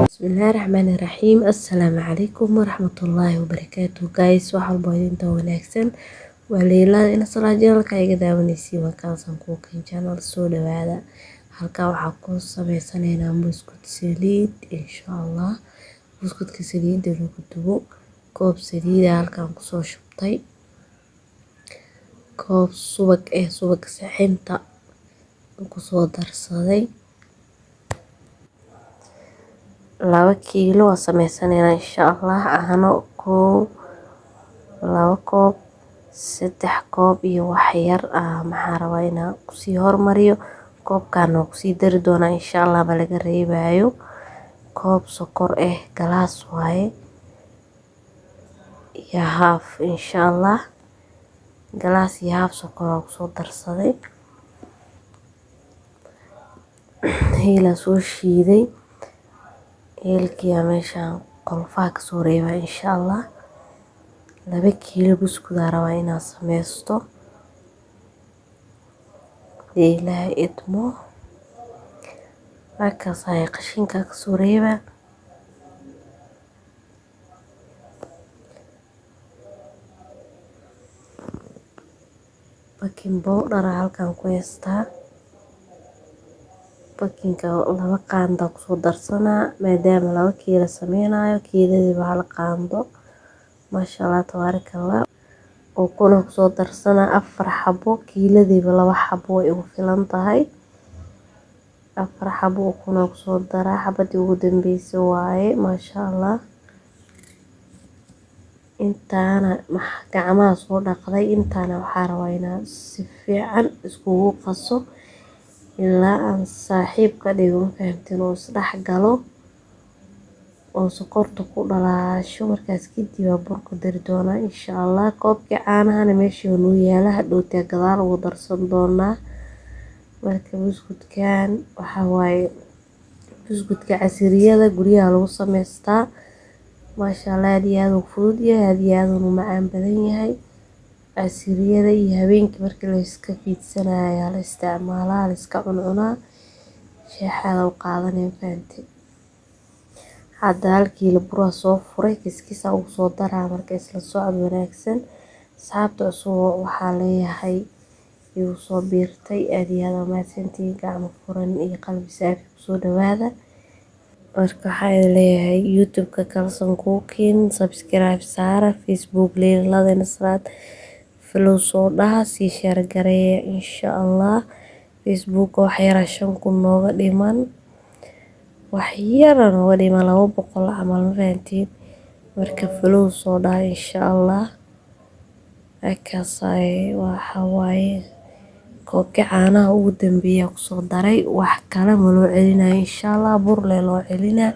Bismillahi Raxmaani Raxiim. Assalaamu calaykum waraxmatullaahi wabarakaatu. Guys, wax walba oo idinta wanaagsan waa Leylada ina salaa channelka iga daawanaysiin, waa Kalsan Cooking Channel. Soo dhawaada. Halkaa waxaa ku sameysanaynaa buskut saliid, insha Allah. Buskudka saliidda lagu dubo, koob saliida halkaan kusoo shubtay, koob subag eh, subag sixinta kusoo darsaday. 2 kiilo waa sameysanaynaa, insha Allah. Caano koow, 2 koob, 3 koob iyo wax yar ah. Maxaa rabaa inaan kusii hormariyo? Koobkan waa kusii dari doonaa, insha Allah, ma laga reebayo. Koob sokor ah, galaas waaye iyo half, insha Allah. Galaas iyo half sokor waa kusoo darsaday. Heelaa soo shiiday, heelkiyaa meeshaan qolfaha kasoo reebaa, insha Allah. 2 kiilo buskudaa rabaa inaan sameysto, hadii Ilaahay idmo. Markaas ayaa qashinka kasoo reebaa. Baking powder halkan ku haystaa. Bakinka 2 qaando kusoo darsanaa, maadaama 2 kiilo sameynayo, kiiladiiba 1 qaando. Maasha Allah, tabaaraka Allah. Ukuna kusoo darsanaa afar xabo, kiiladiiba 2 xabo way igu filan tahay. 4 xabo ukuna kusoo daraa, xabadii ugu dambeysay waaye. Maasha Allah. Intaana gacmaha soo dhaqday. Intaana waxaa rabaa inaan si fiican iskugu qaso ilaa aan saaxiib ka dhigo, ma fahamteen, oo isdhex galo oo sokorta ku dhalaasho. Markaas kadib waa burka dari doonaa, insha Allah. Koobkii caanahana meeshii noo yaala, hadhowtee gadaal ugu darsan doonaa. Marka buskudkan waxaa waaye buskudka casiriyada guryaha lagu sameystaa. Maasha Allah, aad iyo aad uu fudud yahay, aad iyo aad uu macaan badan yahay. Casiriyada iyo habeenkii markii la iska fiidsanayo la isticmaalaa, la iska cuncunaa, sheexada u qaadanaya, fahanteen. Hadda 1 kiilo buraa soo furay, kiskisa ugu soo daraa. Marka isla socod wanaagsan. Asxaabta cusub waxaa leeyahay igu soo biirtay, aad iyo aad mahadsantihiin. Gacmo furan iyo qalbi saafi kusoo dhawaada. Marka waxaa leeyahay YouTube-ka Kalsan Cooking subscribe saara, Facebook Leylada Nasraad follow soo dhaha, sii share gareeya, insha Allah. Facebook wax yaraa 5000 nooga dhiman, wax yara nooga dhiman, 200 camal, ma fahantiin. Marka follow soo dhaha, insha Allah. Markaas waxa waaye koobkii caanaha ugu dambeeya kusoo daray. Wax kale ma loo celinayo, insha Allah, bur lee loo celinaa.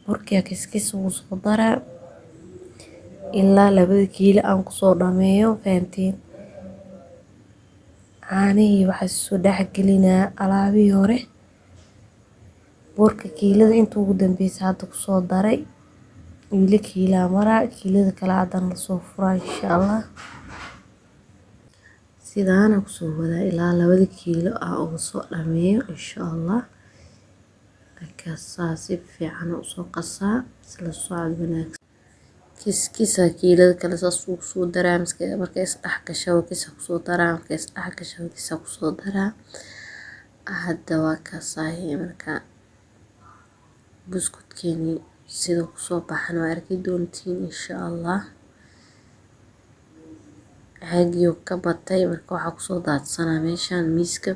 Burkiyaa kiskis ugu soo daraa ilaa 2da kiilo aan kusoo dhameeyo, fahantiin. Caanihii waxaa soo dhexgelinaa alaabihii hore. Burka kiilada inta ugu dambeysa hadda kusoo daray. Weli kiilaa maraa, kiilada kale haddana lasoo furaa, insha Allah. Sidaana kusoo wadaa ilaa 2da kiilo ah uga soo dhameeyo, insha Allah. Markaasaa si fiican usoo qasaa. Isla socod wanaagsan. Kiskisa kiilada kale saas ugu soo daraa. Markay isdhex gasho kisa kusoo daraa, markay isdhex gasho kisa kusoo daraa. Hadda waa kaasahay. Marka buskudkeeni sida kusoo baxan waa arki doontiin, insha Allah. Caagiyo ka batay, marka waxaa kusoo daadsanaa meeshaan miiska.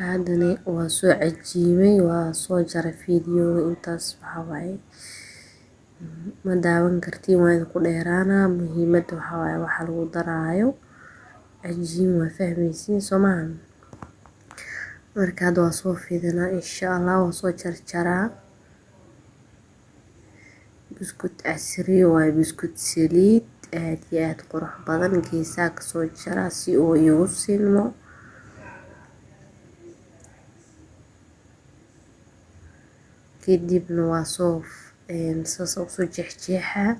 Haddana waa soo cajiimay, waa soo jaray fiidiyowga. Intaas waxaa waaye ma daawan kartiin, waa idinku dheeraanaa. Muhiimadda waxaa waaye waxa lagu daraayo cajiin, waa fahmaysiin, soo maaha? Marka hadda waa soo fidinaa, insha Allah, waa soo jarjaraa. Buskud casriyo waaye, buskud saliid aad iyo aad qurux badan. Geesaha kasoo jaraa si uu igu silmo. Kadibna waa soo saas usoo jeexjeexaa.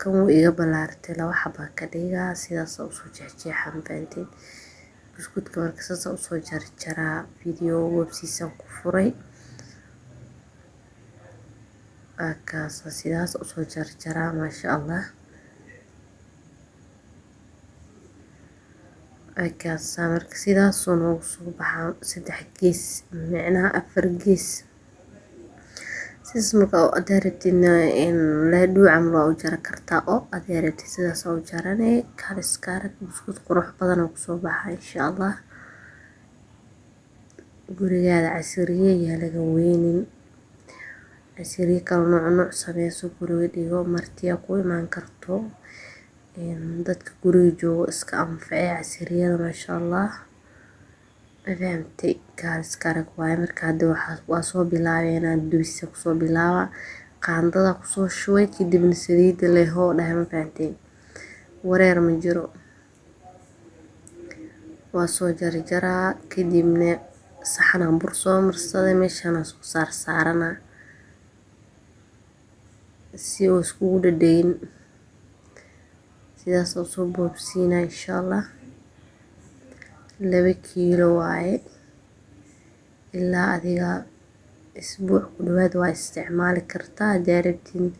Kan wuu iga balaartay, 2 xabaa ka dhigaa, sidaas usoo jeexjeexa, ma fahanteen? Buskudka marka saas usoo jarjaraa, video websiisan ku furay. Kaasa sidaas usoo jarjaraa, maasha Allah. Kaasa marka sidaasoo noogu soo baxaa 3 gees, micnaha 4 gees. Sidaas marka hadaa rabtidna laadhuu camal waa u jari kartaa, oo hadaa rabtid sidaas u jaranee. Kaaliska arag, buskud qurux badan oo kusoo baxa insha Allah. Gurigaada casiriye yaa laga weynin, casiriye kala nooc nooc sameyso, guriga dhigo, martiya ku imaan karto, dadka guriga joogo iska anfacay casiriyada, maasha Allah. Ma fahamtay? Kaaliska arag waaye. Marka hadda waa soo bilaabeynaa, dubista kusoo bilaaba. Qaandada kusoo shubay, kadibna saliida leh hoo dhahay, ma fahanteen? Wareer ma jiro. Waa soo jarjaraa, kadibna saxanaan bur soo marsaday, meeshaana soo saar saaranaa si uu iskugu dhadhegin. Sidaas oo soo boobsiinaa insha Allah. 2 kiilo waaye, ilaa adiga isbuuc ku dhawaad waa isticmaali kartaa, hadaa rabtid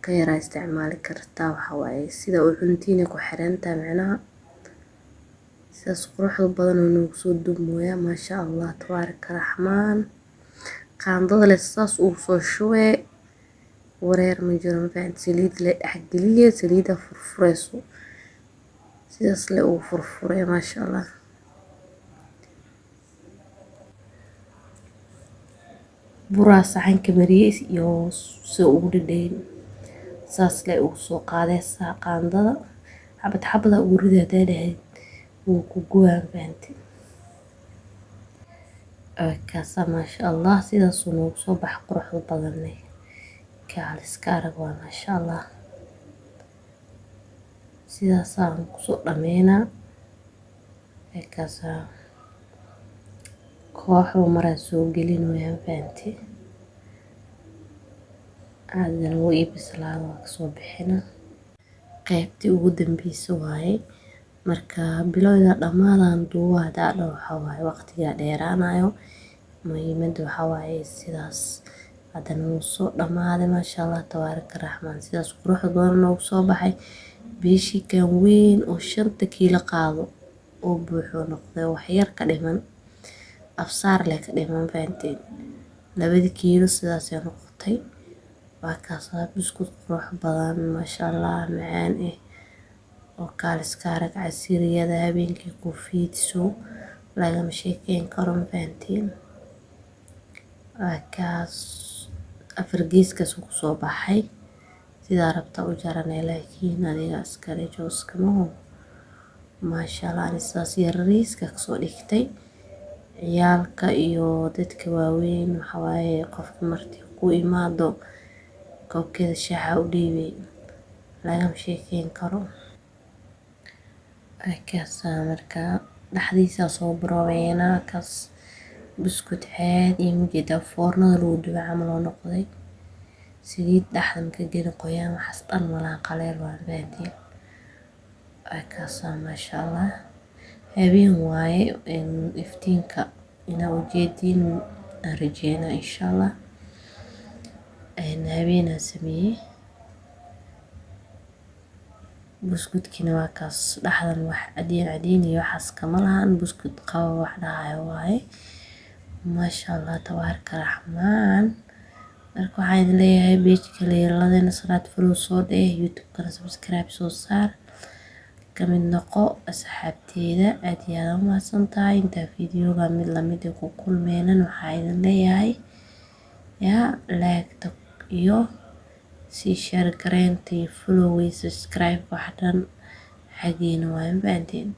ka yaraa isticmaali kartaa. Waxa waaye sida u cuntiina ku xirantahay macnaha. Sidaas quruxda badan oo noogu soo dubmooya, maasha Allah, tabaaraka raxmaan. Qaandada leh saas ugu soo shubee, wareer ma jiro, ma fahanti? Saliid le dhexgeliye, saliida furfureyso, sidaas le ugu furfuree, maasha Allah. Buraa saxanka mariyey iyo si ugu dhadhegin, saas le ugu soo qaadeysaa qaandada, xabad xabada ugu ridi. Hadaa dhahayd wuu ku gubaa, ma fahanti? Kaasa maasha Allah, sidaasuu noogu soo baxa quruxda badan leh. Kaaliska arag waa, maasha Allah. Sidaasaan kusoo dhameynaa. Kaasa kooxba maraa soo gelinaya, ma fahanti? Haddana wuu ii bislaada, waa kasoo bixina. Qaybtii ugu dambeysa waaye. Marka bilowda dhammaadaan duuba hadaa dhaho, waxaa waaye waqtigaa dheeraanayo. Muhiimadda waxaa waaye sidaas haddana wuu soo dhammaaday, maasha Allah, tabaaraka raxmaan. Sidaas quruxda badan noogu soo baxay. Beeshikan weyn oo 5ta kiilo qaado oo buuxuu noqday, wax yar ka dhiman, afsaar leh ka dhiman, fahanteen? 2dii kiilo sidaasay noqotay. Waa kaasaa buskud qurux badan, maasha Allah, macaan oo kaaliska arag. Casiriyada habeenkii ku fiidso lagama sheekeyn karo, ma fahanteen? Waa kaas, 4 geeskaas kusoo baxay. Sidaa rabta u jaranay, laakiin adiga iskale jooskamaho, maasha Allah. Ani sidaas yariiska kasoo dhigtay. Ciyaalka iyo dadka waaweyn waxaa waaye qofka marti ku imaado, koobkeeda shaaxa u dhiibay, lagama sheekeyn karo. Kaasa marka dhexdiisa soo baroobeynaa. Kaas buskud caadi majeedaa, foornada lagu dubay camal oo noqday. Saliid dhexda maka gelin, qoyaan waxaas dhan malaha, qaleel waa, fahanteen? Kaasa maasha Allah. Habeen waaye, iftiinka inaa ujeediin aan rajeynaa insha Allah. Habeenaa sameeyey buskudkiina, waa kaas. Dhexdan wax cadiin cadiin iyo waxaas kama lahan, buskud qaba wax dhahayo waaye, maasha Allah, tabaaraka raxmaan. Marka waxaan idin leeyahay page-ka Leeladena Salaad follow soo dheh, YouTube-kana subscribe soo saar, ka mid noqo asxaabteeda. Aad iyo aad u mahadsan tahay. Intaa videoga mid lamid ah ku kulmeenan, waxaa idin leeyahay yaa like-ta iyo sii share gareynta iyo follow iyo subscribe, wax dhan xaggiina waaye, ma fahanteen?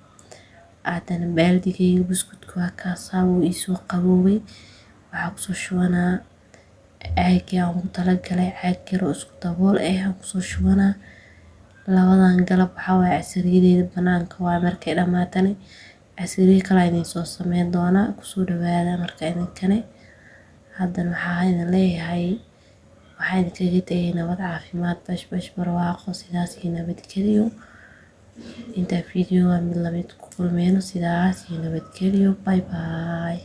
Haddana baaldigayga buskudka waa kaasaa, wuu iisoo qaboobay. Waxaa kusoo shubanaa caagii aan ugu talagalay, caag yar oo isku dabool ah aan kusoo shubanaa. Labadan galab waxaa waaye casiriyadeeda banaanka waaye. Markay dhamaatane casiriye kale idin soo sameyn doonaa, kusoo dhawaada. Marka idinkane haddana waxaa idin leeyahay. Waxaan idinkaga tegay nabad, caafimaad, bashbash, barwaaqo, sidaas iyo nabadgelyo. Intaa videoga mid lamid ku kulmeyno, sidaas iyo nabadgelyo. Bye bye.